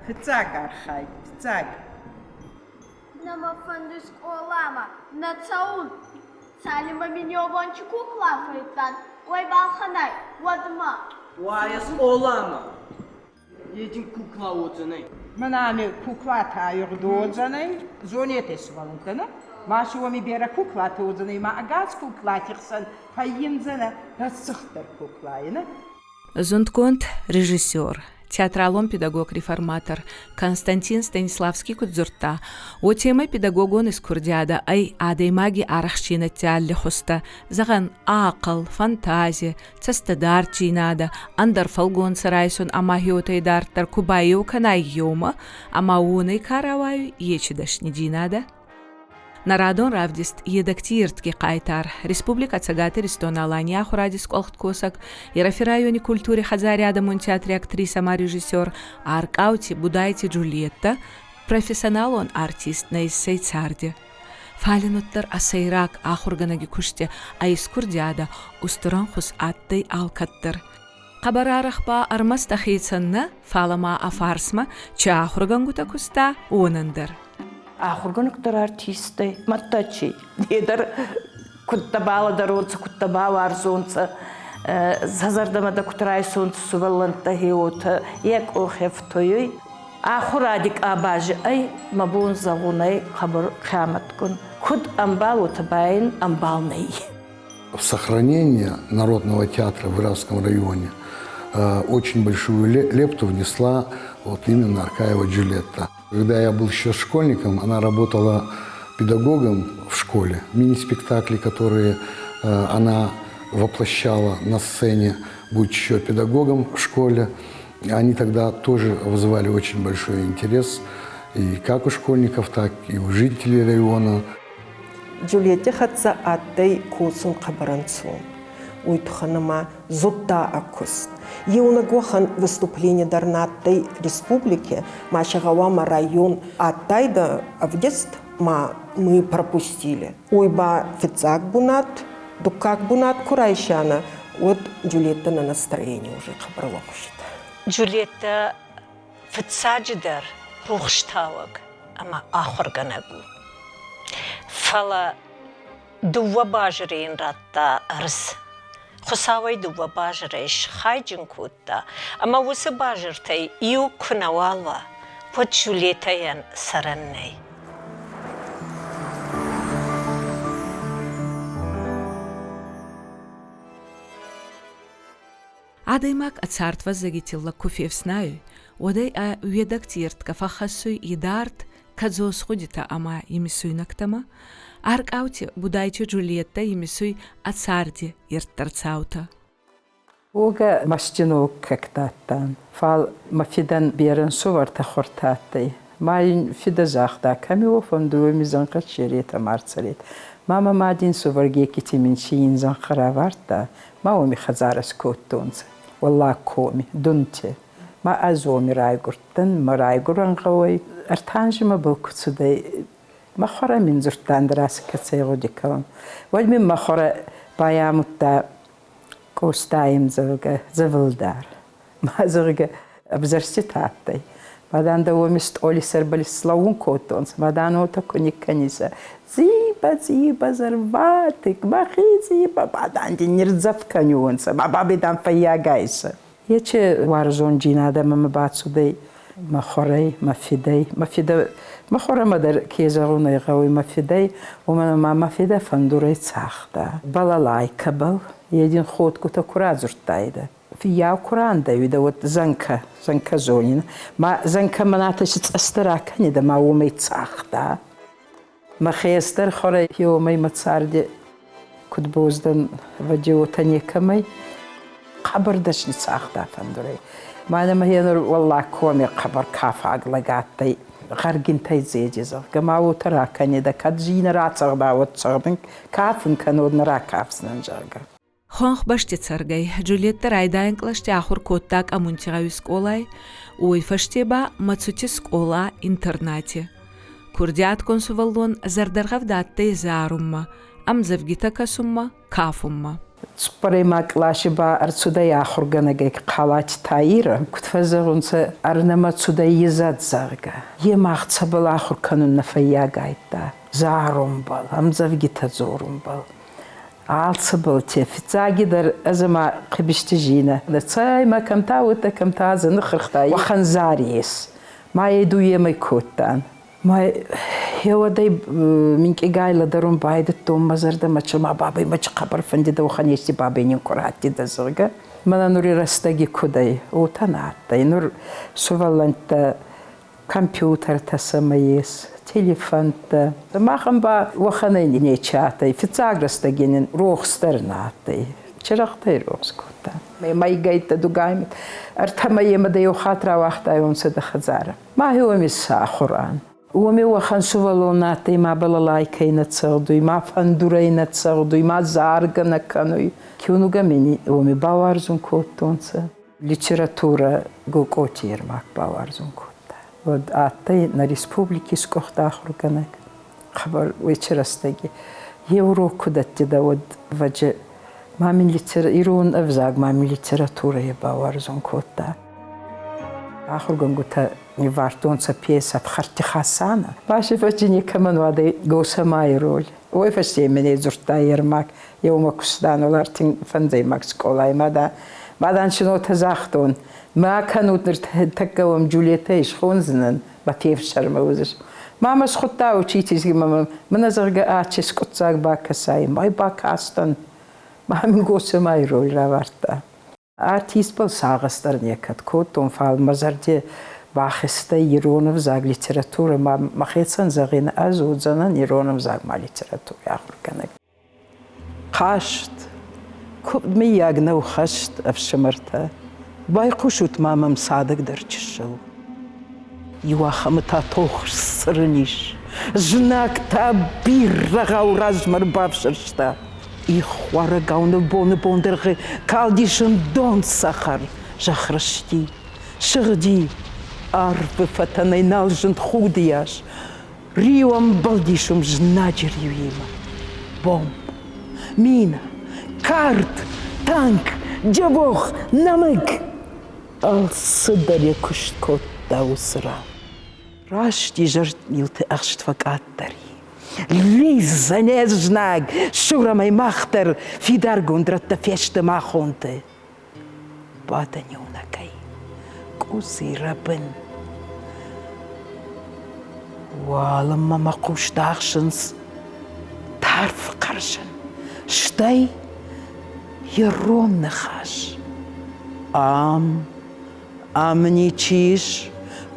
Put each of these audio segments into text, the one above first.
Фыццаг архайд, фыццаг. Нӕ мӕ фӕнды скъоламӕ, нӕ цӕуын. Цалынмӕ мин еубончи кукла фӕйдтан, уой балхӕнай, уӕдмӕ. Уайӕ скъоламӕ. Един кукла уодзӕнӕй. Мӕнӕ ами куклатӕ айгъуд уодзӕнӕй, зонетӕ сувӕллӕнттӕ, нӕ? Ма си уоми берӕ куклатӕ уодзӕнӕй, ма ӕгас куклати хсӕн фӕййиндзӕнӕ рӕсугъддӕр куклай, нӕ? Зундгонд режиссер, театралон педагог-реформатор Константин Станиславский куд дзурдта, уотемӕй педагогон искурдиадӕ ӕй адӕймаги арӕхстдзийнӕдти алли хузтӕ, зӕгъӕн, ахъл, фантази, цӕстӕдарддзийнадӕ, ӕндӕр фӕлгонцӕ райсун ӕма хеуотӕй идарддӕр ку байеу кӕнай еумӕ ӕма уонӕй ка рауайуй, ечи дӕснидзийнадӕ. Нӕ радон равдист Едӕгти ирдги хъайтар, Республикӕ Цӕгат Иристон-Аланий ахуради скъуӕлхт косӕг, Ирӕфи райони культури хӕдзари адӕмон театри актрисӕ ӕма режиссер Аркъаути Будайти Джульеттӕ профессионалон артист нӕ иссӕй царди. Фал ин уӕддӕр ӕ сӕйраг ахургӕнӕги кусти ӕ искурдиадӕ устур ӕнхус адтӕй алкӕддӕр. Хъӕбӕр арӕх ба ӕрмӕст ӕхецӕн нӕ, фалӕ ма ӕ фарсмӕ чи ахургӕнгутӕ куста, уонӕн дӕр. Ахургӕнӕг дӕр артисттӕй, мадта чи? Е дӕр кудтӕ балӕдӕронцӕ, кудтӕ бауарзонцӕ, сӕ зӕрдӕмӕ дӕ куд райсонцӕ сувӕллӕнттӕ хеуотӕ, е къохӕфтуйуй. Ахуради къабази ӕй мӕ бон зӕгъун ӕй хъӕбӕр хъиамӕтгун. Куд ӕмбал, уотӕ ба ин ӕмбал нӕй. В сохранение народного театра в Ирафском районе очень большую лепту внесла вот именно Аркаева Джульетта. Когда я был еще школьником, она работала педагогом в школе. Мини-спектакли, которые она воплощала на сцене, будучи еще педагогом в школе, они тогда тоже вызывали очень большой интерес и как у школьников, так и у жителей района. Джульетти хӕццӕ адтӕй косун хъӕбӕр ӕнцон. Уой туххӕн ӕма зудта ӕ куст. Еунӕг уӕхӕн выступление дӕр нӕ адтӕй республике, ма си гъӕуама район адтайдӕ ӕвдист, ма мы пропустили. Уой ба фиццаг бунат, дуккаг бунат ку райсианӕ, уӕд Джульетта на настроение уже хъӕбӕр лӕгъуз. Джульеттӕ фыццаджыдӕр рухстауӕг ӕмӕ ахуыргӕнӕг у. Фӕлӕ дыууӕ базыры йын радта ӕрдз. Хуыцауӕй дыууӕ базырӕй схайджын кодта, ӕмӕ уыцы базыртӕй иу куы нӕуал уа, уӕд Джульеттӕйӕн цӕрӕн нӕй. Адӕймаг ӕ цардвӕззӕги тиллӕг ку фефснайуй, уӕд ӕй ӕ уедӕгти ӕртгӕ фӕххӕссуй идард, кӕдзос гъудитӕ ӕма имисуйнӕгтӕмӕ. Аркъаути Будайти Джульеттӕ имисуй ӕ царди ирддӕр цаутӕ. Уогӕ мӕстиноггӕгтӕ адтан, фал мӕ фидӕн берӕ ӕнсувӕртӕ хуӕртӕ адтӕй. Ма ин фидӕ загъта, кӕми уо фӕндуй, уоми зӕнхӕ черетӕ ма ӕрцӕрет. Ма мӕ мади ӕнсувӕр Гекити мин си ин зӕнхӕ равардта, ма уоми хӕдзарӕ скодтонцӕ. Уӕллаг коми, Дунте. Ма ӕз уоми райгурдтӕн, мӕ райгурӕн гъӕуӕй. Ӕртӕ анзи мӕбӕл ку цудӕй, мӕ хуӕрӕ мин дзурдта, ӕндӕра си кӕцӕй гъуди кӕнон. Уӕд мин мӕ хуӕрӕ байамудта Къостай ӕмдзӕвгӕ «Дзӕвӕлдар». Ма, зӕгъгӕ, ӕвзӕрститӕ адтӕй. Мадан дӕ уоми стъоли сӕрбӕл слӕуун кодтонцӕ, мадан уотӕ ку никкӕнисӕ. Дзиба, дзиба, зӕрватик, мӕхе дзиба, мадан дин нирдзӕф кӕниуонцӕ, ма бабӕй дан фӕййагайсӕ. Ечи уарзондзийнадӕ мӕмӕ бацудӕй мӕ хуӕрӕй, мӕ фидӕй. Мӕ фидӕ мӕ хуӕрӕмӕ дӕр ке зӕгъун ӕй гъӕуй мӕ фидӕй, уомӕн ӕма мӕ фидӕ фӕндурӕй цагъта. Балалайкӕбӕл е дин ходгутӕ ку радзурдтайдӕ. Фиййау ку рандӕуидӕ, уӕд зӕнкӕ, зӕнкӕ зонин. Ма зӕнкӕ мӕнӕ си цъӕстӕ ракӕнидӕ ма уомӕй цагъта. Мӕ хестӕр хуӕрӕ еумӕй мӕ царди. Куд боз дӕн, ӕвӕдзи, уотӕ некӕмӕй. Хъӕбӕр дӕсни цагъта фӕндурӕй. Мӕнӕ мӕ нур уӕллаг коми хъӕбӕр кафаг лӕг адтӕй, гъӕргинтӕй дзеджи, зӕгъгӕ, ма уотӕ ракӕнидӕ, кӕд зийнӕ рацӕгъда, уӕд цӕгъдун, кафун кӕнод нӕ ракафдзӕнӕн, зӕгъгӕ. Хуӕнхбӕсти цӕргӕй, Джульеттӕ райдайӕн кълӕсти ахур кодта Къӕмунтигъӕуи скъолай, уой фӕсте ба Мӕцути скъола-интернати. Курдиатгун сувӕллон зӕрдӕргъӕвд адтӕй зарунмӕ, ӕмдзӕвгитӕ кӕсунмӕ, кафунмӕ. Цуппӕрӕймаг къласи ба ӕрцудӕй ахургӕнӕгӕй Хъалати Таира. Куд фӕззӕгъунцӕ, ӕрнӕмӕ цудӕй изӕд, зӕгъгӕ. Е мах цӕбӕл ахур кӕнун нӕ фӕййагайдта. Зарунбӕл, ӕмдзӕвгитӕ дзорунбӕл. Алцӕбӕлте фиццагидӕр ӕз ӕма Хъибизти Зинӕ. Цӕй ма кӕмта уодтӕ, кӕмта дзы ныххырхта. Уӕхӕн зар ес. Ма ӕй дуемӕй кодтан. Ма еуӕдӕй минкъийгай лӕдӕрун байдӕдтон мӕ зӕрдӕмӕ, ма бабӕй мӕ хъӕбӕр фӕндидӕ уӕхӕн ести бабӕй нин ку раттидӕ, зӕгъгӕ. Мӕнӕ нури рӕстӕги куд ӕй, уотӕ нӕ адтӕй. Нур сувӕллӕнттӕ компьютертӕ сӕмӕ ес, телефонтӕ. Махӕн ба уӕхӕнӕй нечи адтӕй. Фиццаг рӕстӕги нин рохс дӕр нӕ адтӕй. Чирӕгътӕй рохс кодта. Мӕйгӕйттӕ, дугаймӕ. Ӕртӕ мӕйемӕ дӕ еу хатт рауагътайуонцӕ дӕ хӕдзарӕ. Ма уоми сахур ан. Уоми уӕхӕн сувӕллон адтӕй, ма балалайкӕй нӕ цӕгъдуй, ма фӕндурӕй нӕ цӕгъдуй, ма заргӕ нӕ кӕнуй. Киунугӕ мин уоми бауарзун кодтонцӕ. Литературӕ Гокъоти Ермак бауарзун кодта. Уӕд адтӕй нӕ республики скъохт ахургӕнӕг. Хъӕбӕр уечи рӕстӕги. Е урок ку дӕттидӕ, уӕд вӕджи ма мин ирон ӕвзаг ма мин литературӕйӕ бауарзун кодта. Ахургӕнгутӕ ниввардтонцӕ пьесӕ «Ӕфхӕрдти Хасана». Баси фӕсте некӕмӕн уадӕй Госӕмайи роль. Уой фӕсте мин дзурдта Ермак, еумӕ кустан ӕртин фӕндзӕймаг скъолай. Мада, мадан чинотӕ загътон, ма кӕнут ныртӕккӕ уӕм Джульеттӕ исхондзынӕн, ма фефсӕрмы уыдзыс. Мамӕ схуыдта учительский мӕ мӕнӕ зӕгъгӕ ачи скъуыддзаг бакӕсай, май бакастӕн. Ма мин Госӕмайи роль равардта. Артистбӕл сагъӕс дӕр некӕд кодтон, фал мӕ зӕрди бахизтӕй ирон ӕвзаг, литературӕ ма мӕхецӕн зӕгъин, ӕз уодзӕнӕн ирон ӕвзаг ма литературӕ ахургӕнӕг. Хъазт, куыд мыййаг нӕу хӕст, ӕфсымӕртӕ, байхъусут ма мӕм цадӕгдӕр чысыл. Иуахӕмы та тох сцырын ис, знаг та бирӕгъау размӕ рбафсӕрста. Ихуарӕгау ныл боны-бон дӕргъы калдис ӕндон цӕхӕр, зӕхх рызти, сыгъди, арвы фӕтӕнӕй нал зынд худыйас. Риу ӕмбӕлдис уым знаджы риуимӕ. Бомб, мина, кард, танк, джебогъ, нӕмыг. Алцыдӕр йӕ куыст кодта уыцы ран. Раст изӕрмилты ӕхст фӕкъаддӕр и. Лидздзӕн знаг, сурӕм ӕй мах дӕр, фидаргонд рӕттӕ фесты махонты. Бадӕн иунӕгӕй, къудзи рӕбын. Уалынмӕ мӕ хъустӕ ахсынц тарф хъӕрзын, стӕй ирон ныхас. Ам, ам ничи ис,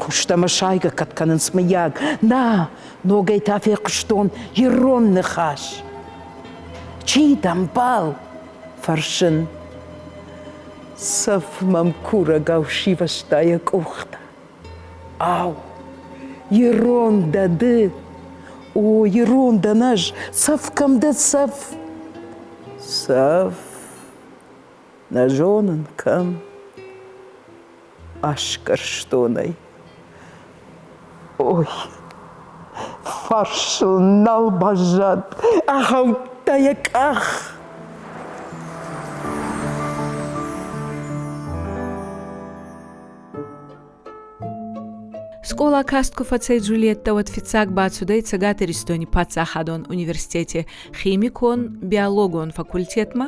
хъустӕ мӕ сайгӕ кӕд кӕнынц, мыййаг. Нӕ, ногӕй та фехъуыстон ирон ныхас. Чи дӕ мбал? Фӕрсын. Цӕф мӕм курӕгау сивӕзта йӕ къухтӕ. Ау, ирон дӕ ды? О, ирон дӕн ӕз, цӕф кӕм дӕ, цӕф? Цӕф? Нӕ зонын, кӕм. Асгӕрстон ӕй. Ой, фарсыл нал баззад, ахаудта йӕ къах. Скъола каст ку фӕцӕй Джульеттӕ, уӕд фиццаг бацудӕй Цӕгат Иристони паддзахадон университети химикон-биологон факультетмӕ,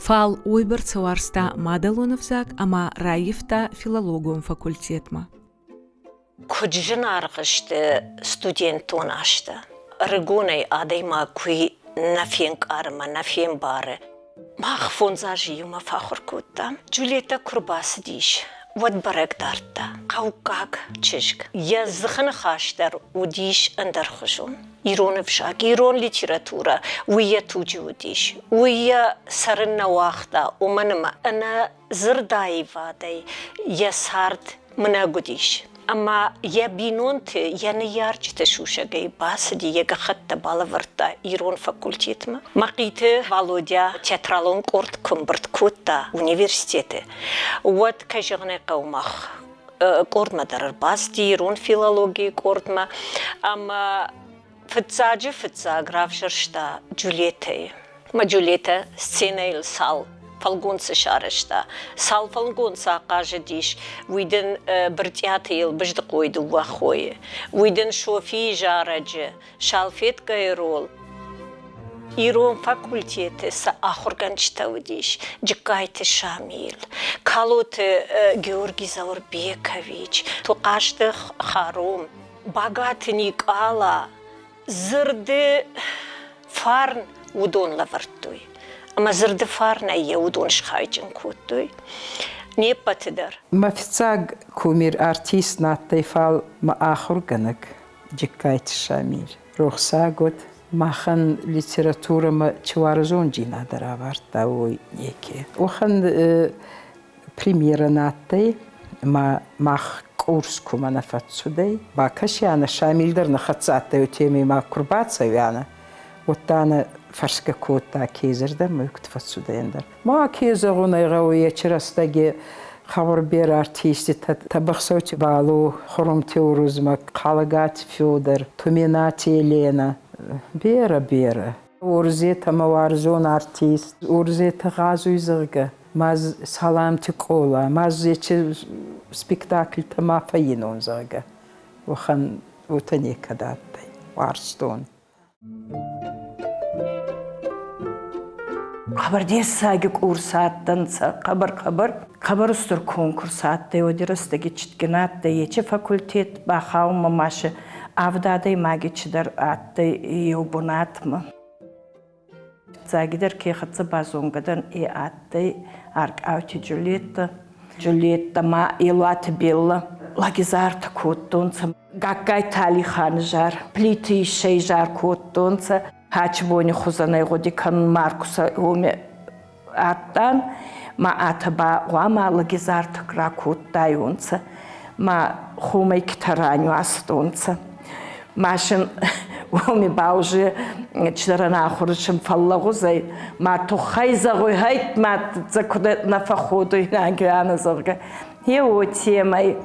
фал уойбӕрцӕ уарзта мадӕлон ӕвзаг ӕма раййивта филологон факультетмӕ. Куыд зынаргъ сты студентон азтӕ. Ӕрыгонӕй адӕймаг куы нӕ фенкъары мӕ нӕ фембары. Мах фондз азы иумӕ фӕахуыр кодтам. Джульеттӕ куы рбацыдис, уӕд бӕрӕг дардта. Хъӕуккаг чызг. Йӕ дзыхы ныхас дӕр уыдис ӕндӕрхуызон. Ирон ӕвзаг, ирон литературӕ, уый йӕ туджы уыдис. Уый йӕ цӕрын нӕ уагъта, уымӕн ӕмӕ ӕнӕ дзырдаивадӕй йӕ цард мынӕг уыдис. Ӕмӕ йӕ бинонты, йӕ ныййарджыты сусӕгӕй бацыди, йӕ гӕххӕттӕ балӕвӕрдта ирон факультетмӕ. Мӕхъиты Валодя театралон къорд куы ӕмбырд кодта университеты, уӕд, кӕй зӕгъын ӕй хъӕуы, мах къордмӕ дӕр ӕрбацыди, ирон филологийы къордмӕ. Ӕмӕ фыццаджы фыццаг равзӕрста Джульеттӕйы. Ӕмӕ Джульеттӕ сценӕйыл цал фӕлгонцы сарӕзта, цал фӕлгонцы ахъазыдис, уый дын Брытъиаты Елбыздыхъойы дыууӕ хойы, уый дын Софийы зарӕджы, Салфеткӕйы рол. Ирон факультеты цы ахуыргӕнджытӕ уыдис, Джыккайты Шамил, Калоты Георгий Заурбекович, Тохъазты Харум, Багаты Никъала, дзырды фарн уыдон лӕвӕрдтой. Ӕмӕ дзырды фарнӕй йӕ уыдон схайджын кодтой не ппӕты дӕр. Мӕ фыццаг кумир артист нӕ адтӕй, фал мӕ ахургӕнӕг Джыккайты Шамил. Рохсаг уӕд, махӕн литературӕмӕ чи уарзондзийнадӕ равардта, уой неке. Уӕхӕн премьерӕ нӕ адтӕй, ма мах къурс кумӕ нӕ фӕццудӕй. Бакӕсианӕ, Шамил дӕр нӕ хӕццӕ адтӕй, уотемӕй ма ку рбацӕуианӕ, уӕдта нӕ фӕрсгӕ кодта, ке зӕрдӕмӕ куд фӕццудӕй ӕндӕр. Ма ке зӕгъун ӕй гъӕуй, ечи рӕстӕги хъӕбӕр берӕ артисттӕ Тӕбӕхсӕути Балу, Хурумти Урузмӕг, Хъалӕгати Федор, Туменати Еленӕ. Берӕ, берӕ. Урзетӕ мӕ уарзон артист. Урзетӕ гъазуй, зӕгъгӕ, ма Саламти Къола, ма ечи спектакльтӕ ма фӕййинон, зӕгъгӕ. Уӕхӕн уотӕ некӕд адтӕй. Уарзтон. Хъӕбӕр дессаги къурс адтӕнцӕ, хъӕбӕр-хъӕбӕр. Хъӕбӕр устур конкурс адтӕй, уӕди рӕстӕги цитгин адтӕй ечи факультет бахаунмӕ ма си авд адӕймаги чидӕр адтӕй еу бунатмӕ. Фиццагидӕр ке хӕццӕ базонгӕ дӕн, е адтӕй Аркъаути Джульетта. Джульетта ма Елуати Белла лагизартӕ кодтонцӕ. Гагкайты Алиханы зар, Плиты Иссӕй зар кодтонцӕ. Хачбони хузӕнӕй гъуди кӕнун Маркуса уоми адтан, ма атӕ ба гъуама лагизартӕ ракодтайуонцӕ, ма хумӕй рануастонцӕ. Машин уоми ба уже чидӕр ӕнахур исун фӕллӕгъуз ӕй, ма туххӕй зӕгъуй, гьӕйт, ма куд нӕ фӕхходуйнаг ана, зӕгъгӕ. Е уотемӕй.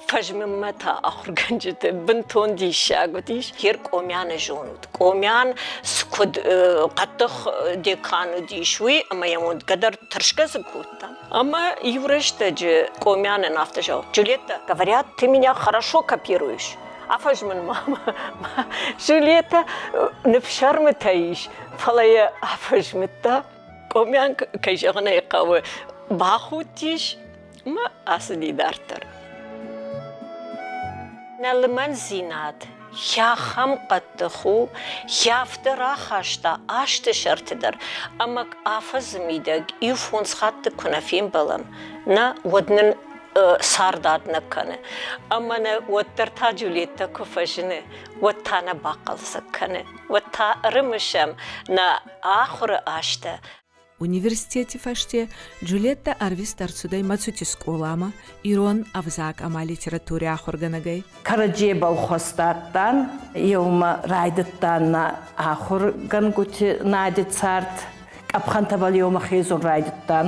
Фӕзмынмӕ та ахуыргӕнджыты бынтон диссаг уыдис. Хер Къомианы зонут. Къомиан куыд хъӕддых декан уыдис, уый ӕмӕ йӕм уынгӕ дӕр тӕрсгӕ дзы кодта. Ӕмӕ иу рӕстӕджы Къомианӕн афтӕ зӕгъы: Джульетта, говорят, ты меня хорошо копируешь. Афӕзмын ма Джульетта ныфсӕрмытӕ ис, фӕлӕ йӕ афӕзмыдта. Къомиан, кӕй зӕгъын ӕй хъӕуы, бахудтис ӕмӕ ацыди дарддӕр. Нӕ лымӕндзинад ахӕм хъӕддых у, афтӕ рахаста азты сӕрты дӕр, ӕмӕ афӕдзы мидӕг иу-фондз хатты куы нӕ фембӕлӕм, нӕ, уӕд нын цард ад нӕ кӕны. Ӕмӕ нӕ уӕддӕр та Джульеттӕ куы фӕзыны, уӕд та нӕ бахъӕлдзӕг кӕны, уӕд та ӕрымысӕм нӕ ахуыры азтӕ. Университети фӕсте Джульетта ӕрвист ӕрцудӕй Мӕцути скъоламӕ ирон ӕвзаг ӕма литератури ахургӕнӕгӕй. Кӕрӕдзебӕл хуӕст адтан, еумӕ райдӕдтан нӕ ахургӕнгути нади цард, къӕпхӕнтӕбӕл еумӕ хезун райдӕдтан.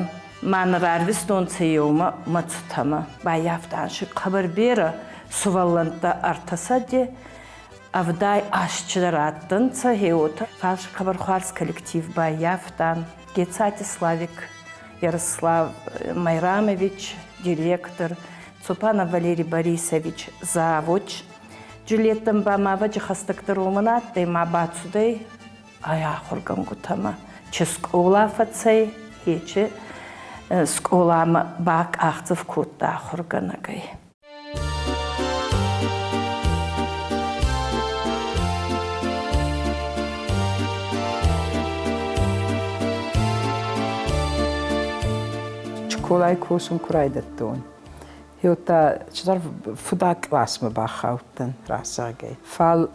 Ма нӕ рарвистонцӕ еумӕ Мӕцутӕмӕ. Баййафтан си хъӕбӕр берӕ сувӕллӕнттӕ ӕртӕсӕди, Ӕвдай асчидӕр адтӕнцӕ, гьеуотӕ фал хъӕбӕр хуарз коллектив баййафтан. Гецати Славик, Ярослав Майрамович, директор, Цупанов Валерий Борисович, завуч. Джульеттӕн ба ма ӕвӕджи хӕстӕгдӕр уомӕн адтӕй, ма бацудӕй ӕй ахургӕнгутӕмӕ. Чи скъола фӕцӕй, хечи скъоламӕ бакъахдзӕф кодта ахургӕнӕгӕй. Чколай косун ку райдӕдтон, гьеуӕдта чидӕр фудаг къласмӕ бахаудтӕн расагӕй. Фал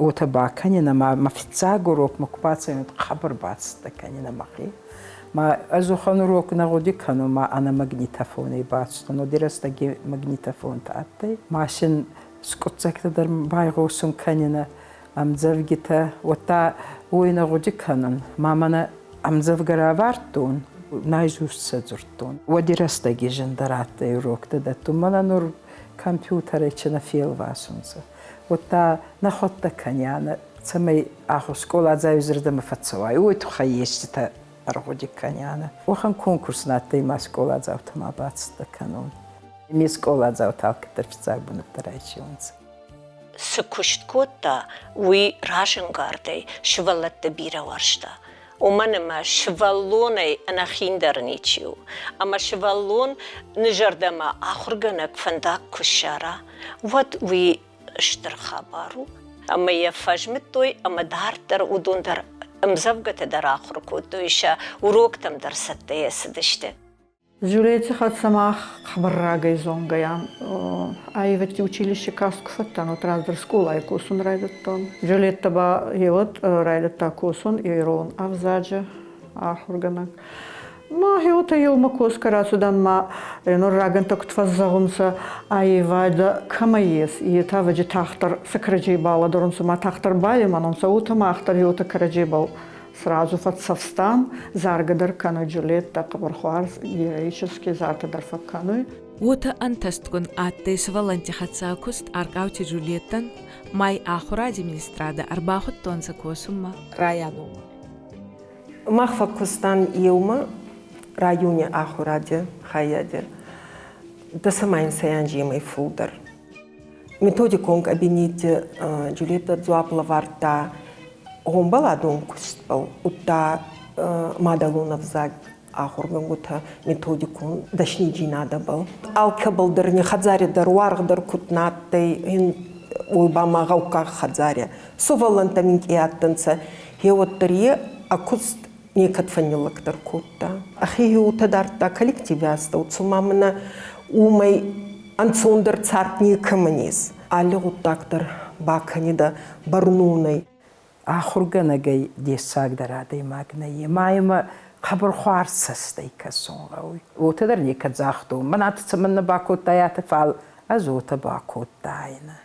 Уотӕ бакӕнинӕ ма мӕ фиццаг урокмӕ ку бацӕуин, хъӕбӕр бацӕттӕ кӕнинӕ мӕхе. Ма ӕз уӕхӕн урок нӕ гъуди кӕнун, ма ӕнӕ магнитофонӕй бацудтӕн. Уоди рӕстӕги магнитофонтӕ адтӕй. Ма син скъуддзӕгтӕ дӕр байгъосун кӕнинӕ, ӕмдзӕвгитӕ, уӕдта уой нӕ гъуди кӕнун. Ма мӕнӕ ӕмдзӕвгӕ равардтон, наизусть сӕ дзурдтон. Уӕди рӕстӕги зиндӕр адтӕй уроктӕ дӕттун. Мӕнӕ нур компьютерӕй чи нӕ фелвасунцӕ. Уӕдта нӕхуӕдтӕ кӕнианӕ, цӕмӕй ахур скъоладзауи зӕрдӕмӕ фӕццӕуай, уой туххӕй еститӕ ӕргъуди кӕнианӕ. Уӕхӕн конкурс на адтӕй ма скъоладзаутӕмӕ бацӕттӕ кӕнун. Ме скъоладзаутӕ алкӕддӕр фиццаг бунӕттӕ райсиуонцӕ. Цы куыст кодта, уый разӕнгардӕй сывӕллӕтты бирӕ уарзта. Уымӕн ӕмӕ сывӕллонӕй ӕнӕхиндӕр ничи у. Ӕмӕ сывӕллоны зӕрдӕмӕ ахуыргӕнӕг фӕндаг куы ссара, уӕд уый стыр хабар у. Ӕмӕ йӕ фӕзмыдтой ӕмӕ дарддӕр уыдон дӕр ӕмдзӕвгӕтӕ дӕр ахуыр кодтой, сӕ уроктӕм дӕр цӕттӕйӕ цыдысты. Джулети хӕццӕ мах хъӕбӕр рагӕй зонгӕйӕн. Аивӕдти училище каст ку фӕдтӕн, уӕд раздӕр скъолай косун райдӕдтон. Джулетта ба еуӕд райдӕдта косун ирон ӕвзаджы ахургӕнӕг. Ма гъеуотӕ еумӕ косгӕ рацудан ма нур рагӕнтӕ куд фӕззӕгъунцӕ, аивадӕ кӕмӕ ес, етӕ ӕвӕджи тагъддӕр сӕ кӕрӕдзей балӕдӕрунцӕ ма тагъддӕр балимӕнунцӕ, уотӕ мах дӕр еутӕ кӕрӕдзебӕл сразу фӕццӕфстан, заргӕ дӕр кӕнуй Джулетта, хъӕбӕр хуарз героический зартӕ дӕр фӕккӕнуй. Уотӕ ӕнтӕстгун адтӕй сувӕллӕнтти хӕццӕ куст Аркъаути Джульеттӕн, май ахуради министрадӕ ӕрбахудтонцӕ косунмӕ районмӕ. Мах фӕккустан еумӕ райони ахуради хайади дӕсӕмӕ инсӕй анземӕй фулдӕр. Методикон кабинети Джульетта дзуапп лӕвардта гъомбӕладон кустбӕл, удта мадӕлон ӕвзаг ахургӕнгутӕ методикон дӕснидзийнадӕбӕл. Алкӕбӕл дӕр ни хӕдзари дӕр уаргъ дӕр куд нӕ адтӕй, уой ба ма гъӕуккаг хӕдзари. Сувӕллӕнттӕ минкъий адтӕнцӕ, гъеуӕддӕр е ӕ куст некӕд фӕнниллӕгдӕр кодта. Ӕхе уотӕ дардта коллективи астӕу, цума мӕнӕ уомӕй ӕнцондӕр цард некӕмӕн ес. Алли гъуддаг дӕр бакӕнидӕ бӕрнонӕй. Ахургӕнӕгӕй дессагдӕр адӕймаг нӕййе. Ма имӕ хъӕбӕр хуарз цӕстӕй кӕсун гъӕуй. Уотӕ дӕр некӕд загътон. Мӕн атӕ цӕмӕннӕ бакодтай атӕ, фал ӕз уотӕ бакодтайнӕ.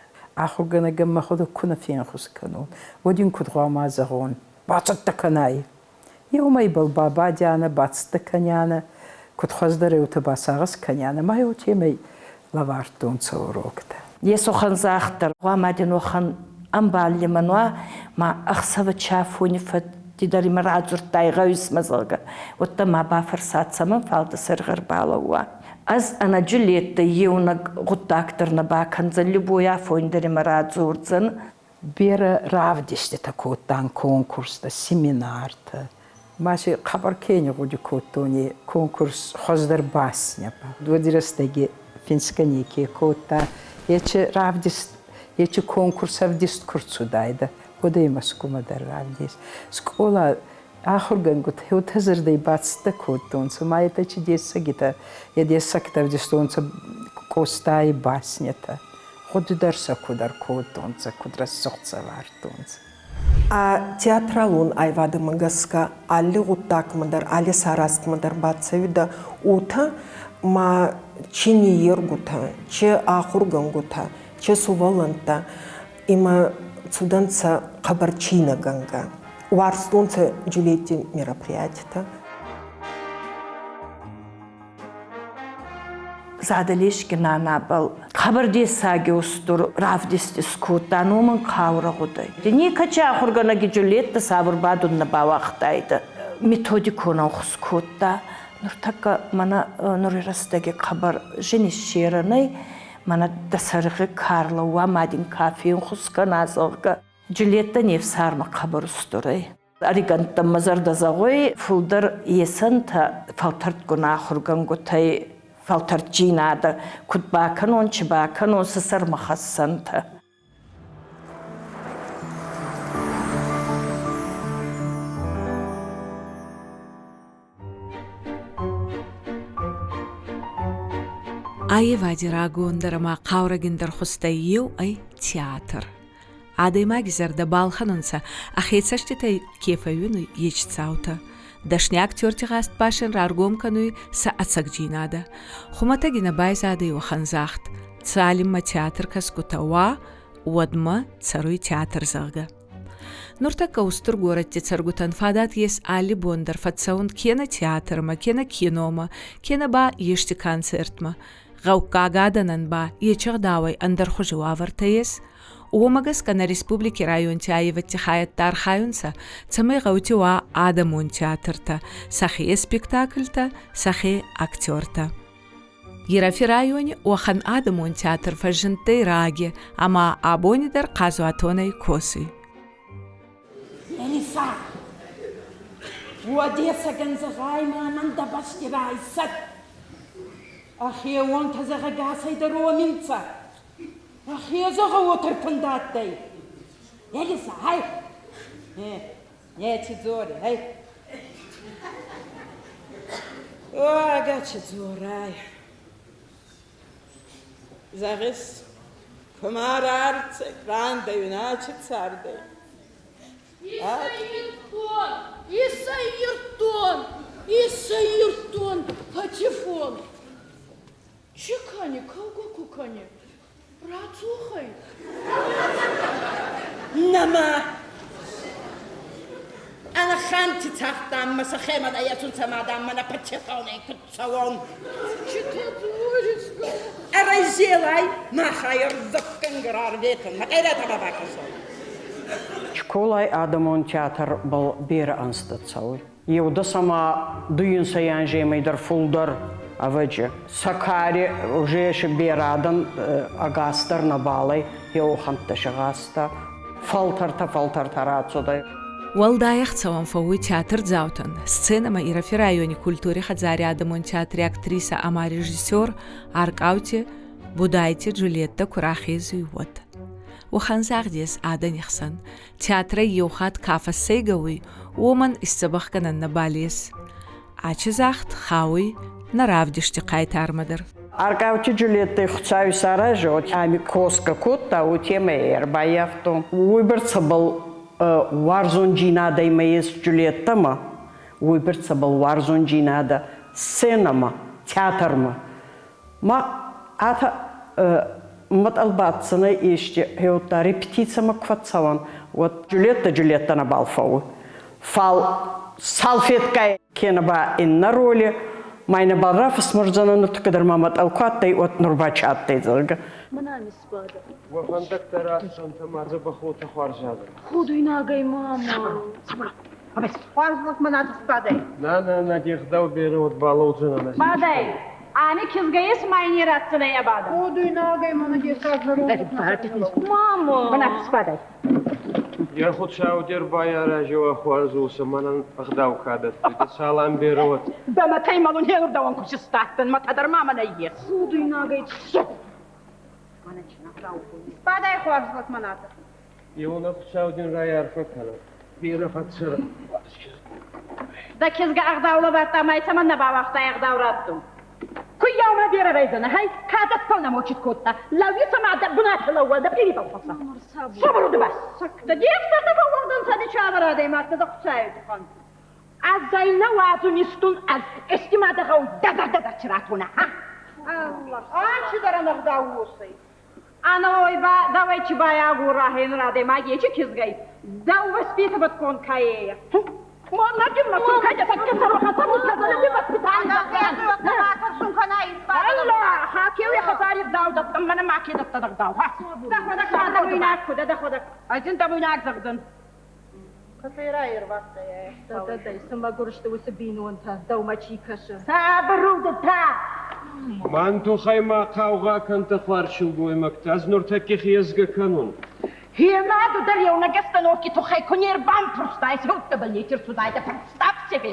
Ахургӕнӕгӕн мӕхуӕдӕг ку нӕ фенхус кӕнон, уӕд ин куд гъӕуама зӕгъон? Бацӕттӕ кӕнай. Еумӕ ибӕл бабадианӕ, бацӕттӕ кӕнианӕ, куд хуӕздӕр еутӕ басагъӕс кӕнианӕ, ма еутемӕй лӕвардтонцӕ уроктӕ. Есохан загъта, гъуама дин уӕхӕн ӕмбал лимӕн уа, ма ӕхсӕвӕ чафони фӕдти дӕр имӕ радзурдтай гъӕуисмӕ, зӕгъгӕ, уӕдта ма бафӕрсӕ, цӕмӕн фал дӕ сӕргъ ӕрбалӕууа. Ӕз ӕнӕджи леттӕй еунӕг гъуддаг дӕр нӕ бакӕндзӕн, любой афонь дӕр имӕ радзордзӕн. Берӕ равдиститӕ кодтан конкурстӕ, семинартӕ. Ма си хъӕбӕр ке не гъуди кодтон, е конкурс хуӕздӕр басня. Уӕди рӕстӕги финсгӕ неке кодта. Ечи равдист, ечи конкурс ӕвдист ку рцудайдӕ, уӕд ӕй Мӕскумӕ дӕр равдист. Скъола ахургӕнгутӕ уотӕ зӕрдӕй бацӕттӕ кодтонцӕ, ма етӕ чи дессагитӕ, е дессӕгтӕ ӕвдистонцӕ Къостай баснятӕ. Гъуди дӕр сӕ куд ӕркодтонцӕ, куд рӕсугъд сӕ вардтонцӕ. А театралон айвадӕмӕ гӕсгӕ алли гъуддагмӕ дӕр, алли сарӕзтмӕ дӕр бацӕуидӕ уотӕ, ма чи ниййергутӕ, чи ахургӕнгутӕ, чи сувӕллӕнттӕ имӕ цудӕнцӕ хъӕбӕр цийнӕгӕнгӕ. Уарзтонцӕ Джульетти мероприятитӕ. Задӕлески нанабӕл хъӕбӕр дессаги устур равдист искодта, номӕн хъаурӕ гъудӕй. Некӕчи ахургӕнӕги Джульетта сабур бадун нӕ бауагътайдӕ. Методикон ӕнхус кодта. Нуртӕккӕ мӕнӕ нури рӕстӕги хъӕбӕр зин иссерӕн ӕй, мӕнӕ дӕ сӕргъи ка рлӕууа ма дин ка фенхус кӕна, зӕгъгӕ. Джульетта не фсармӕ хъӕбӕр устур ӕй. Ӕригӕнттӕн мӕ зӕрдӕ зӕгъуй, фулдӕр есӕнтӕ фӕлтӕрдгун ахургӕнгутӕй фӕлтӕрдджийнадӕ куд бакӕнон, чи бакӕнон, сӕ сӕрмӕ хӕссӕнтӕ. Аивади рагондӕр ӕма хъаурӕгиндӕр хузтӕй еу ӕй театр. Адӕймаги зӕрдӕ балхӕнунцӕ, ӕхе цӕститӕй ке фӕууинуй, ечи цаутӕ. Дӕсни актерти гъазт ба син раргом кӕнуй сӕ ӕцӕгдзийнадӕ. Хумӕтӕги нӕ байзадӕй уӕхӕн загъд: цалинмӕ театр кӕсгутӕ уа, уӕдмӕ цӕруй театр, зӕгъгӕ. Нуртӕккӕ устур горӕтти цӕргутӕн фадат ес алли бон дӕр фӕццӕун кенӕ театрмӕ, кенӕ киномӕ, кенӕ ба ести концертмӕ. Гъӕуккаг адӕнӕн ба ечи ӕгъдауӕй ӕндӕрхузи уавӕртӕ ес. Уомӕ гӕсгӕ нӕ республики районти аййевӕдти хайӕдтӕ архайунцӕ, цӕмӕй гъӕути уа адӕмон театртӕ, сӕхе спектакльтӕ, сӕхе актертӕ. Ирӕфи райони уӕхӕн адӕмон театр фӕззиндтӕй раги ӕма абони дӕр хъазуатонӕй косуй. Елиса, уодесӕгӕн зӕгъай мӕнӕн дӕ бӕсти райсӕд. Ӕхеуонтӕ зӕгъӕгасӕй дӕр уоми нцӕ. Ӕхе зӕгъӕ уотӕ фӕндадтӕй. Елиса, ай! Неци дзори, ай! Ага, чи дзорай. Зӕгъис, кумӕ рарцӕй, рандӕй, начи цардӕй. Исаиртон, Исаиртон, Исаиртон, патефон. Чи кӕни, кӕугӕ ку кӕни? Рацухай. Нӕма. Ӕнӕхъӕнти цагътам ма сӕхемӕ есунцӕ ма дам мӕнӕ патефонӕй куд цӕуон. Чи ты дзорис? Ӕрӕйзелай, махӕй ӕрдзӕфгӕнгӕ рарветӕн, мӕ къеретӕмӕ бакӕсон. Чиколай адӕмон театрбӕл берӕ ӕнзтӕ цӕуй. Еу сама дуинсӕй анземӕй дӕр фулдӕр ӕвӕджи. Сӕ кари уже берӕ адӕн ӕгас дӕр нӕбал ӕй, еухӕнттӕ сагъӕстӕ. Фӕлтӕртӕ фӕлтӕртӕ рацудӕй. Уӕлдай ӕхцӕуӕн фӕууй театрдзаутӕн, сценӕмӕ Ирӕфи райони культури хӕдзари адӕмон театри актрисӕ ӕма режиссер Аркъаути Будайти Джульеттӕ ку рахезуй, уӕд. Уӕхӕн загъд ес адӕни хсӕн. Театрӕй еу хатт ка фӕссӕйгӕ уй, уомӕн исдзӕбӕхгӕнӕн нӕбал ес. Ачи загъд хауй нӕ равдисти хъайтармӕ дӕр. Аркъаути Джульеттӕй Хуцауи саразӕ, ами косгӕ кодта, уотемӕй ӕрбаййафтон. Уойбӕрцӕбӕл уарзондзийнадӕ имӕ ес Джульеттӕмӕ, уойбӕрцӕбӕл уарзондзийнадӕ сценӕмӕ, театрмӕ. Ма атӕ мӕтъӕл баддзӕнӕй ести гъеуӕдта репетицимӕ ку фӕццӕуӕн, уӕд Джульеттӕ Джульеттӕ нӕбал фӕууй. Фал салфеткӕй кенӕ ба иннӕ роли ма ин нӕбал рафӕсмӕрдзӕнӕн, нуртӕккӕ дӕр ма мӕтъӕл ку адтӕй, уӕд нур ба чи адтӕй, зӕгъгӕ. Мӕнӕ сбада. Уӕ фӕндӕгтӕ рацӕнтӕ ма дзӕбӕх уотӕ хуарз адӕм. Худуйнагӕй, мама. Хуарз лӕг мӕнӕ сбадай. На, на, на, де гъдау берӕ уод балӕудзӕнӕн. Бадай. Ами кизгӕ ес ма ин ратдзӕнӕй ӕ бадӕн. Худуйнагӕй мӕнӕ дессаг Мама. Мӕнӕ сбадай. Йӕ Хуцау де рбайаразӕуа хуарз уосӕ мӕнӕн ӕгъдау ка дӕттуй, дӕ салам берӕ уӕд. Дӕ мӕтӕй мӕлун хеурдӕуӕн ку систадтӕн, мӕтӕ дӕр ма мӕнӕ ес. Худуйнагӕй. Бадай хуарз лӕг мӕнӕ. Еунӕг Хуцау дин райарфӕ кӕнӕд. Берӕ фӕццӕрӕ. Дӕ кизгӕ ӕгъдау лӕвардта, ма цӕмӕн нӕ бауагътай ӕгъдау раттун? Куййаумӕ берӕ райдзӕнӕ, хай, ка дӕ намочит кодта. Лӕууи ма дӕ бунати лӕууа, дӕ пири балхӕсса. Сабур ба. Дӕ дефтӕртӕ фӕууагъдӕнцӕ ди чавӕр адӕймӕгтӕ дӕ Хуцауи туххӕн. Ӕз ӕй нӕ уадзун истун, ӕз ести ма дӕ гъӕуй дӕдӕр-дӕдӕр чи ратона, ха? Аллах, ачи дӕр ӕнӕгъдау уосӕй. Ӕнӕуой ба дӕуӕй чи байагура хенур адӕймаг ечи кизгӕй, дӕу воспитывать кон каея. Моннаджин ма сун кайда такка сароха сабур казана ди воспитание. Аллах, хакеуи хазари дау даттан мана маке даттадаг дау, ха. Дӕхуӕдӕг ма дӕуйнаг ку, дӕхуӕдӕг. Азин дӕуйнаг зӕгъдзӕн. Дӕ-дӕ-дӕй, цы мӕгуыр сты уыцы бинонтӕ, дӕумӕ чи кӕсы. Сабыр у та. Мӕн туххӕй ма хъаугъа кӕнтӕ хуарз силгоймӕгтӕ, ӕз нуртӕкки хезгӕ кӕнун. Хенаду дӕр еунӕг остановки туххӕй ку не рбампурстай, сеуттӕбӕл неци рцудайдӕ, представь себе.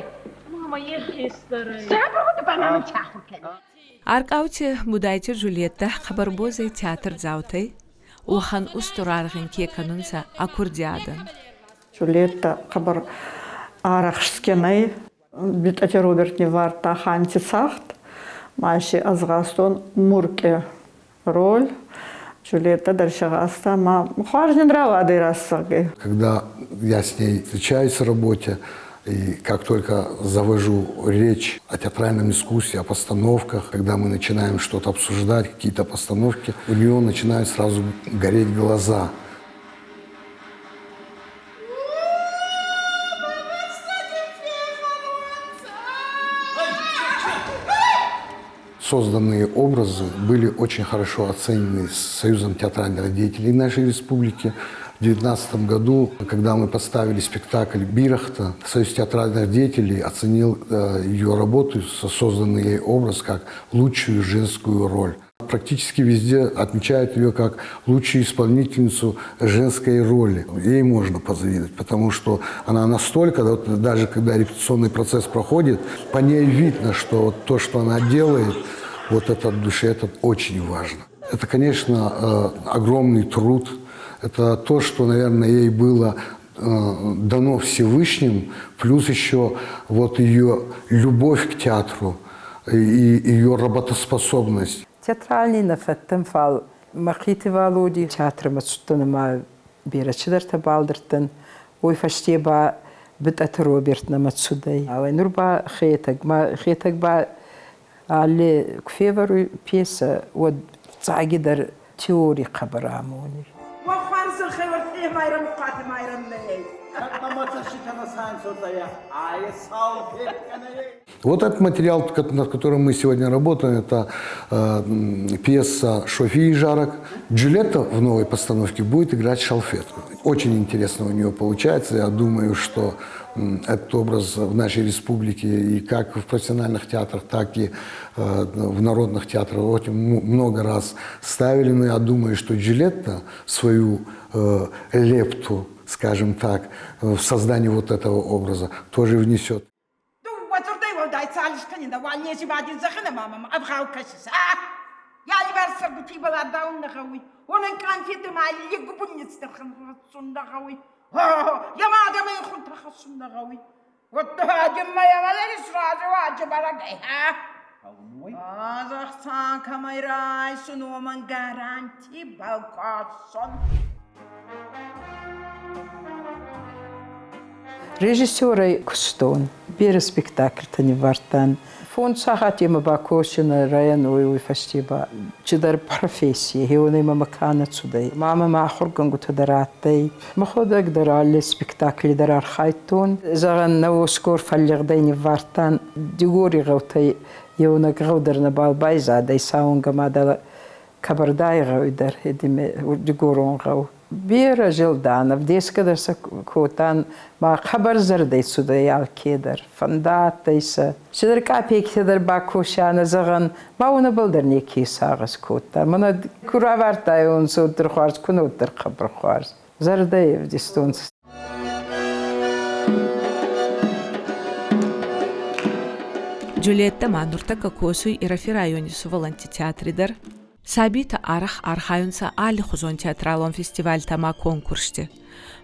Мама, е хестӕрӕй. Сабыр у ба мамӕ чахур кӕнӕ. Аркъаути Будайти Джульеттӕ хъӕбӕр боз ӕй театрдзаутӕй, уӕхӕн устур аргъ ин ке кӕнунцӕ ӕ курдиадӕн. Джульетта хъӕбӕр арӕхстгин ӕй. Битъӕти Роберт ниввардта Ханти цагъд, ма си ӕз гъазтон Муркъи роль. Джульетта дӕр сагъӕстӕ ма хуарз нин рауадӕй рӕсугъдӕй. Когда я с ней встречаюсь в работе, и как только завожу речь о театральном искусстве, о постановках, когда мы начинаем что-то обсуждать, какие-то постановки, у нее начинают сразу гореть глаза. Созданные образы были очень хорошо оценены Союзом театральных деятелей нашей республики. В 2019 году, когда мы поставили спектакль «Бирахта», Союз театральных деятелей оценил ее работу, созданный ей образ как лучшую женскую роль. Практически везде отмечают ее как лучшую исполнительницу женской роли. Ей можно позавидовать, потому что она настолько, вот даже когда репетиционный процесс проходит, по ней видно, что вот то, что она делает, вот это от души, это очень важно. Это, конечно, огромный труд. Это то, что, наверное, ей было дано Всевышним, плюс еще вот ее любовь к театру и ее работоспособность. Театральный нӕ фӕдтӕн, фал Мӕхъити Валоди театрмӕ цудтӕн ӕма берӕ цидӕртӕ балдӕрдтӕн. Уой фӕсте ба Битъӕты Роберт нӕмӕ цудӕй. Нур ба Хетӕг, ма Хетӕг ба алли ку февӕруй пьесӕ, уӕд фиццагидӕр теори хъӕбӕр амонуй. Уӕ хуарзӕнхӕй уӕртӕ Майрӕм Хъуати Майрӕм нӕй. Вот этот материал, над которым мы сегодня работаем, это пьеса «Шофи и Жарок». Джульетта в новой постановке будет играть шалфетку. Очень интересно у нее получается. Я думаю, что этот образ в нашей республике и как в профессиональных театрах, так и в народных театрах очень много раз ставили. Но я думаю, что Джульетта свою лепту, скажем так, в создание вот этого образа тоже внесет. Дууӕ дзурдӕй уӕлдай цалис кӕнинӕ, уал нези ба дин зӕгъинӕ ма мӕмӕ ӕвгъау кӕсис, а? Я ивӕрсӕргути балӕдӕун нӕ гъӕуй, уонӕн къанфети ма алли губун ницдӕрхӕн хӕссун нӕ гъӕуй. Я ма адӕмӕй хунтӕ хӕссун нӕ гъӕуй. Уӕдта адӕммӕ ямалери сразу аджабараг ӕй, ха? Азахсан кӕмӕй райсун, уомӕн гаранти балкасон. Режиссерӕй кустон, берӕ спектакльтӕ ниввардтан. Фондз сахатемӕ бакосинӕ райӕн уой, уой фӕсте ба чидӕр професси, хеуонӕй мӕмӕ ка нӕ цудӕй. Мамӕ мӕ ахургӕнгутӕ дӕр адтӕй. Мӕхуӕдӕг дӕр алли спектакли дӕр архайдтон. Зӕгъӕн, нӕ уосгор фӕллигъдӕй ниввардтан. Дигори гъӕутӕй еунӕг гъӕу дӕр нӕбал байзадӕй, сауӕнгӕ ма дӕлӕ Кабардай гъӕуи дӕр, дигорон гъӕу. Берӕ зилдан, ӕвдесгӕ дӕр сӕ кодтан, ма хъӕбӕр зӕрдӕй цудӕй алкедӕр, фӕндадтӕй сӕ. Цидӕр къапекитӕ дӕр бакосианӕ, зӕгъӕн, ма уонӕбӕл дӕр неке сагъӕс кодта. Мӕнӕ ку равардтайуонцӕ, уӕддӕр хуарз, ку нӕ, уӕддӕр хъӕбӕр хуарз. Зӕрдӕй ӕвдистонцӕ. Джульетта ма нуртӕккӕ косуй Ирӕфи райони сувӕллӕнтти театри дӕр. Сабийтӕ арӕх архайунцӕ аллихузон театралон фестивальтӕ ӕма конкурсти.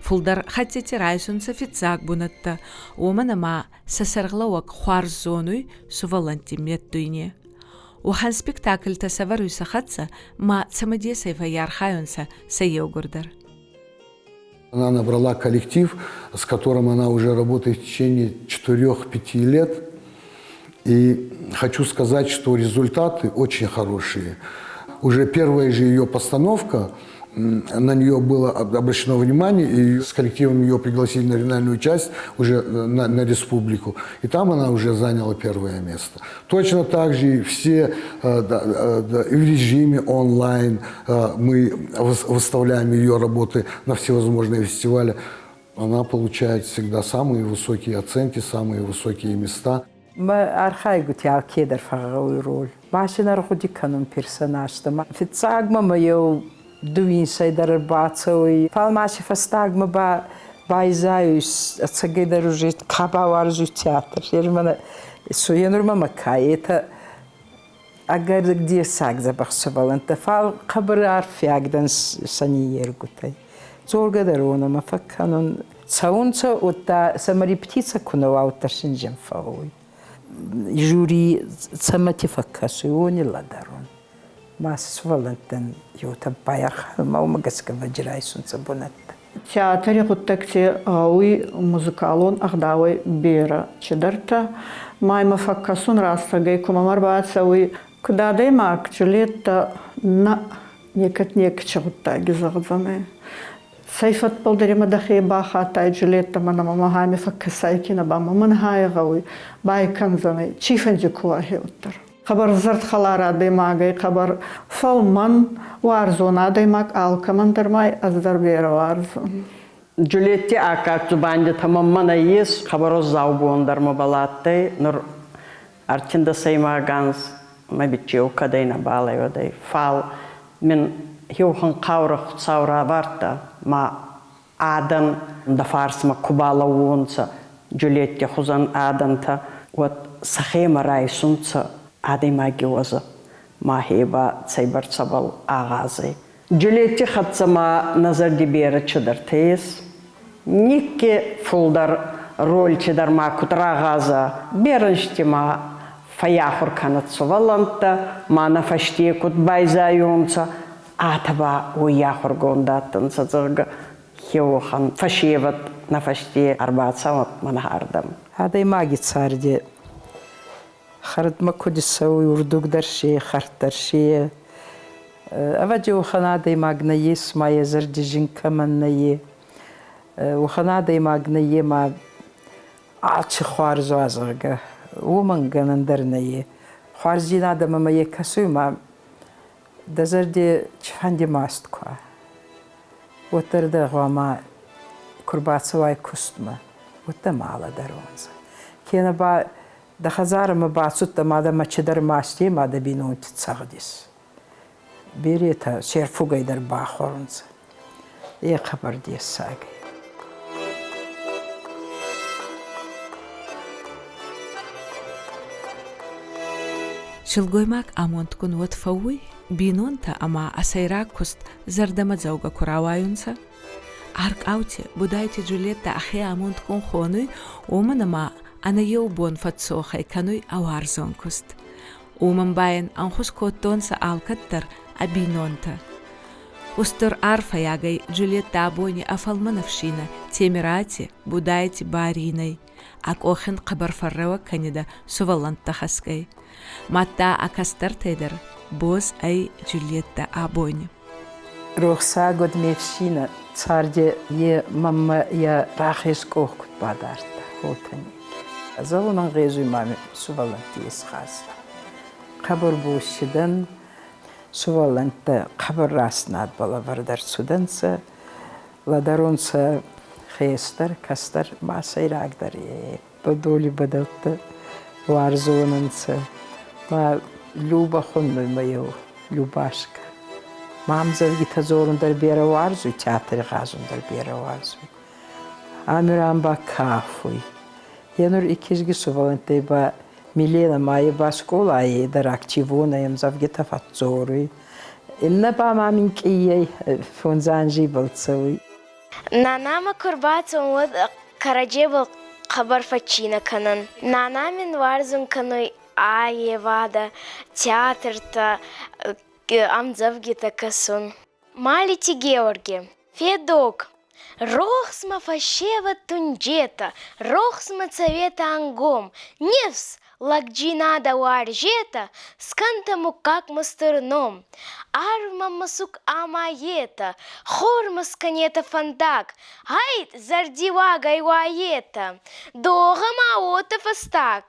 Фулдӕр хӕттити райсунцӕ фиццаг бунӕттӕ, уомӕн ӕма сӕ сӕргълӕууӕг хуарз зонуй сувӕллӕнтти меддуйне. Уӕхӕн спектакльтӕ сӕвӕруй сӕ хӕццӕ ма цӕмӕдесӕй фӕййархайунцӕ сӕ еугурдӕр. Она набрала коллектив, с которым она уже работает в течение 4-5 лет. И хочу сказать, что результаты очень хорошие. Уже первая же ее постановка, на нее было обращено внимание, и с коллективом ее пригласили на региональную часть уже на республику. И там она уже заняла первое место. Точно так же и все да, и в режиме онлайн мы выставляем ее работы на всевозможные фестивали. Она получает всегда самые высокие оценки, самые высокие места. Мӕ архайгути алкедӕр фӕгъгъӕуй роль. Ма син ӕргъуди кӕнун персонажтӕ. Фиццагмӕ мӕ еу дууинсӕй дӕр ӕрбацӕуй, фал ма си фӕстагмӕ ба байзайуй, ӕцӕгӕйдӕр уже ка бауарзуй театр. Ермӕ суенурмӕ ма ка етӕ ӕгӕр дессаг дзӕбӕх сувӕллӕнттӕ, фал хъӕбӕр арфиаг дӕн сӕ ниййергутӕй. Дзоргӕ дӕр уонӕмӕ фӕккӕнун. Цӕунцӕ, удта сӕмӕ репетици ку нӕ уа, уӕддӕр син зин фӕууй. Жюри цӕмӕти фӕккӕсуй, уони лӕдӕрун. Ма сувӕллӕнттӕн еутӕ байархайун, ма уомӕ гӕсгӕ вӕджи райсунцӕ бунӕттӕ. Театри гъуддӕгти гъӕуй музыкалон ӕгъдауӕй берӕ чидӕртӕ. Ма имӕ фӕккӕсун рӕстӕгӕй ку мӕмӕ ӕрбацӕуй, куд адӕймаг Джульетта нӕ некӕд некӕци гъуддаги зӕгъдзӕнӕй. Цӕй фӕдбӕл дӕр имӕ дӕхе бахаттай Джульетта мӕнӕ мӕмӕ хами фӕккӕсай кенӕ ба мӕ мӕн хай гъӕуй, байкӕндзӕнӕй, цийфӕнди ку уа гьеуӕддӕр. Хъӕбӕр зӕрдхӕлар адӕймагӕй, хъӕбӕр фӕлмӕн, уарзон адӕймаг алкӕмӕн дӕр ма ӕз дӕр берӕ уарзун. Джульетти аккаг дзубандитӕ мӕнмӕ нӕййес, хъӕбӕр уӕззау дӕр мӕбӕл адтӕй. Нур ӕртиндӕсӕймаг анз мӕ биччеу кӕдӕй нӕбал ӕй, фал мин еухан хъаурӕ Хуцау равардта, ма адӕн дӕ фарсмӕ ку балӕууонцӕ, Джульетти хузӕн адӕнтӕ, уӕд сӕхемӕ райсунцӕ адӕймаги уӕзӕ, ма хе ба цӕйбӕрцӕбӕл агъаз ӕй. Джульетти хӕццӕ ма нӕ зӕрди берӕ чидӕртӕ ес. Никки фулдӕр рольти дӕр ма куд рагъаза, берӕ ӕнзти ма фӕййахур кӕнӕд сувӕллӕнттӕ, ма нӕ фӕсте куд байзайонцӕ, атӕ ба уой ахургонд адтӕнцӕ, зӕгъгӕ, хеуӕхӕн фӕсевӕд нӕ фӕсте ӕрбацӕуӕд мӕнӕ ардӕм. Адӕймаги царди хӕрдмӕ куд цӕуй, урдуг дӕр си, хӕрд дӕр си. Ӕвӕдзи, уӕхӕн адӕймаг нӕййес, ма йӕ зӕрди зин кӕмӕн нӕййе. Уӕхӕн адӕймаг нӕййе, ма алчи хуарз уа, зӕгъгӕ, уомӕн гӕнӕн дӕр нӕййе. Хуарздзийнадӕмӕ ма е кӕсуй, ма дӕ зӕрди цийфӕнди маст ку уа, уӕддӕр дӕ гъӕуама ку рбацӕуай кустмӕ, уӕдта ма лӕдӕронцӕ. Кенӕ ба дӕ хӕдзарӕмӕ бацудтӕ ма дӕмӕ чидӕр масти ма дӕ бийнонти цӕгъдис. Беретӕ се рфугӕй дӕр бахуӕрунцӕ. Е хъӕбӕр дессаг ӕй. Силгоймаг амондгун уӕд фӕууй, бийнонтӕ ӕма ӕ сӕйраг куст зӕрдӕмӕдзӕугӕ ку рауайунцӕ. Аркъаути Будайти Джульеттӕ ӕхе амондгун хонуй, уомӕн ӕма ӕнӕ еу бон фӕццохӕй кӕнуй ӕ уарзон куст. Уомӕн ба ин ӕнхус кодтонцӕ алкӕддӕр ӕ бийнонтӕ. Устур арфӕйагӕй Джульеттӕ абони ӕ фӕлмӕн ӕфсийнӕ Темирати Будайти Баринӕй ӕ къох ин хъӕбӕр фӕррӕуӕг кӕнидӕ сувӕллӕнттӕ хӕсгӕй. Мадта ӕ кӕстӕртӕй дӕр боз ӕй Джульеттӕ абони. Рохсаг уӕд ме фсийнӕ царди е мӕммӕ йӕ рахес къох куд бадардта, уотӕ Зӕгъун ӕнгъезуй ма сувӕллӕнтти исхаста. Хъӕбӕр боз си дӕн, сувӕллӕнттӕ хъӕбӕр раст надбӕл ӕвӕрд ӕрцудӕнцӕ, лӕдӕрунцӕ хестӕр, кӕстӕр ма сӕйрагдӕр е бӕдоли бӕдӕлттӕ уарзон ӕнцӕ. Ма Люба хуннуй мӕ еу Любашка. Ма ӕмдзӕвгитӕ дзорун дӕр берӕ уарзуй, театри гъазун дӕр берӕ уарзуй. Амиран ба кафуй. Е нур и кизги сувӕллӕнттӕй ба Милена ма е ба скъолай дӕр активонӕй ӕмдзӕвгитӕ фӕдздзоруй. Иннӕ ба ма минкъиййӕй фондз анзи ибӕл цӕуй. Нанамӕ ку рбацӕуӕн, уӕд кӕрӕдзебӕл хъӕбӕр фӕччийнӕ кӕнӕн. Нана мин уарзун кӕнуй аййевадӕ, театртӕ, ӕмдзӕвгитӕ кӕсун. Малити Георги, Федок, Рохсмӕ фӕсевӕд тунджетӕ, Рохсмӕ цӕветӕ ӕнгом, Нефс, лӕгджийнадӕ уарзетӕ, Скӕнтӕ муггаг мустур ном. Арвмӕ мӕсуг ӕма етӕ, Хормӕ скӕнетӕ фӕндаг, Гъӕйт, зӕрдиуагӕй уайетӕ, Догъӕ ма уотӕ фӕстаг.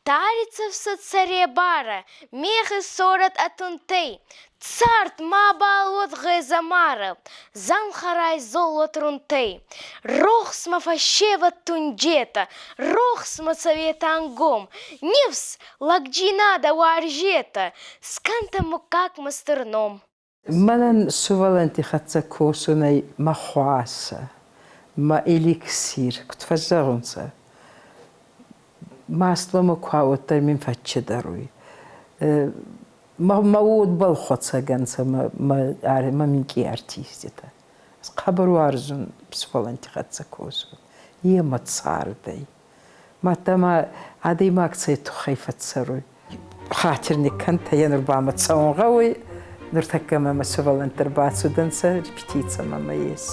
Тарицӕфсӕ сӕребарӕ, Мегъи сорӕт ӕ тунтӕй, Цард мабал уод гъезӕмарӕ, Зӕнхӕ райзол рунтӕй. Рохсмӕ фӕсевӕд тунджетӕ, Рохсмӕ цӕветӕ ӕнгом, Нифс, лӕгджийнадӕ уарзетӕ, Скӕнтӕ муггаг мастер ном. Мӕнӕн сувӕллӕнтти хӕццӕ косунӕй мӕ хуасӕ, мӕ эликсир, куд фӕззӕгъунцӕ, маст мӕмӕ ку уӕддӕр мин фӕччидӕруй. Мӕ уодбӕл хуӕцӕг ӕнцӕ мӕ минкъий артиститӕ. Ӕз хъӕбӕр уарзун сувӕллӕнтти хӕццӕ косун. Е мӕ цардӕй. Мадта ма адӕймаг цӕй туххӕй фӕццӕруй? Хатир никкӕнтӕ, е нур ба мӕ цӕун гъӕуй. Нуртӕккӕ мӕмӕ сувӕллӕнттӕ ӕрбацудӕнцӕ, репетици мӕмӕ ес.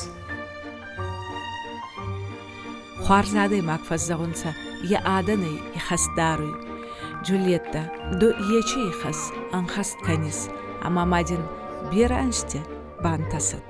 Хуарз адӕймаг фӕззӕгъунцӕ, е адӕнӕй ихӕс даруй. Джульетта, ду ечи ихӕс ӕнхӕст кӕнис, ӕма ма дин берӕ ӕнзти бантӕсӕд.